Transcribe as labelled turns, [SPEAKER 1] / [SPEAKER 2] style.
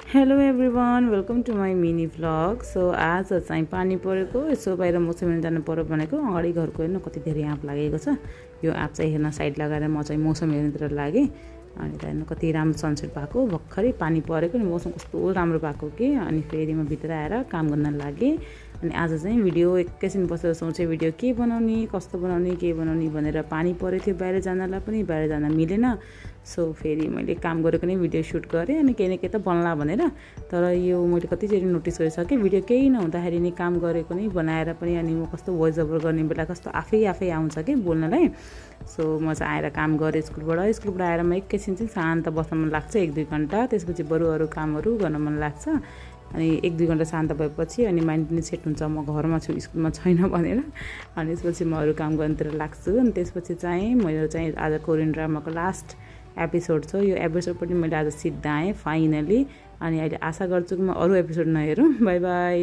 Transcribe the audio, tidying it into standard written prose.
[SPEAKER 1] Hello everyone, welcome to my mini vlog. So आज चाहिँ पानी परेको, यसो बाहिर मौसम हेर्न जानु पर्यो भनेको। अगाडि घरको हेर्नु कति धेरै आँप लागेको छ। यो आँप चाहिँ हेर्न साइड लगाएर म चाहिँ मौसम हेर्नतिर लागेँ। अनि त हेर्नु कति राम्रो सनसेट भएको, भर्खरै पानी परेको नि मौसम कस्तो राम्रो भएको कि। अनि फेरि म भित्र आएर काम गर्न लागेँ। अनि आज चाहिँ भिडियो एकैछिन बसेर सोचेँ भिडियो के बनाउने, कस्तो बनाउने, के बनाउने भनेर। पानी परेको थियो बाहिर जानलाई पनि, बाहिर जान मिलेन। सो फेरि मैले काम गरेको नै भिडियो सुट गरेँ अनि केही न केही त बनला भनेर। तर यो मैले कतिचोटि नोटिस गरिसकेँ, भिडियो केही नहुँदाखेरि नि काम गरेको नै बनाएर पनि अनि म कस्तो भोइस ओभर गर्ने बेला कस्तो आफै आउँछ कि बोल्नलाई। सो म चाहिँ आएर काम गरेँ स्कुलबाट आएर म एकैछिन चाहिँ शान्त बस्न मन लाग्छ, 1-2 घन्टा। त्यसपछि बरु अरू कामहरू गर्न मन लाग्छ। अनि 1-2 घन्टा शान्त भएपछि अनि माइन्ड पनि सेट हुन्छ, म घरमा छु, स्कुलमा छैन भनेर। अनि त्यसपछि म अरू काम गर्नतिर लाग्छु। अनि त्यसपछि चाहिँ मैले चाहिँ आज कोरियन ड्रामाको लास्ट एपिसोड छ, यो एपिसोड पनि मैले आज सिद्धाएँ फाइनली। अनि अहिले आशा गर्छु कि म अरू एपिसोड नहेरौँ। By by.